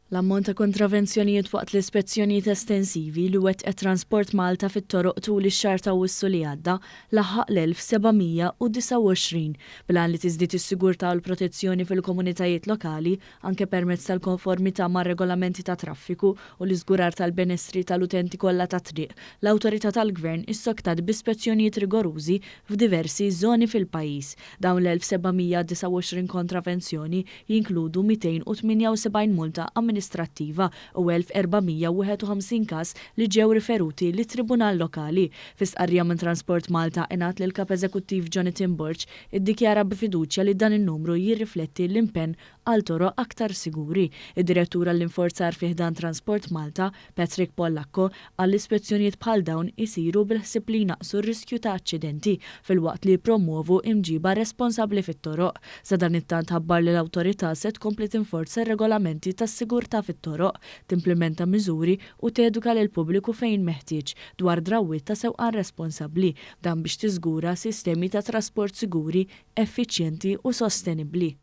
L-ammont ta' kontravenzjonijiet waqt l-ispezzjonijiet estensivi li wettqet Transport Malta fit-toroq tul ix-xahar ta' Awwissu li għadda laħaq l-1,729. Bil-għan li tiżdied is-sigurtà u l-protezzjoni fil-komunitajiet lokali anke permezz tal-konformità mar-regolamenti tat-traffiku u l-iżgurar tal-benessri tal-utenti kollha tat-triq, l-awtorità tal-Gvern issoktat bi spezzjonijiet rigorużi f'diversi żoni fil-pajjiż. Dawn l-1,729 kontravenzjoni jinkludu 278 multa amministrattiva u 1,451 każ li ġew riferuti lit-Tribunal Lokali. Fi stqarrija minn Transport Malta ingħad li l-Kap Eżekuttiv Jonathan Borg iddikjara b'fiduċja li dan in-numru jirrifletti l-impenn għal toroq aktar siguri. Id-Direttur għall-Inforzar fi ħdan Transport Malta, Patrick Pollacco, qal li spezzjonijiet bħal dawn isiru bil-ħsieb li jnaqqsu r-riskju ta' aċċidenti filwaqt li jippromwovu imġiba responsabbli fit-toroq. Sadanittant ħabbar li l-awtorità se tkompli tinforza r-regolamenti tas-sigurtà fit-toroq, timplimenta miżuri u teduka lill-pubbliku fejn meħtieġ dwar drawwiet ta' sewqan responsabbli, dan biex tiżgura sistemi ta' trasport siguri, effiċjenti u sostenibbli.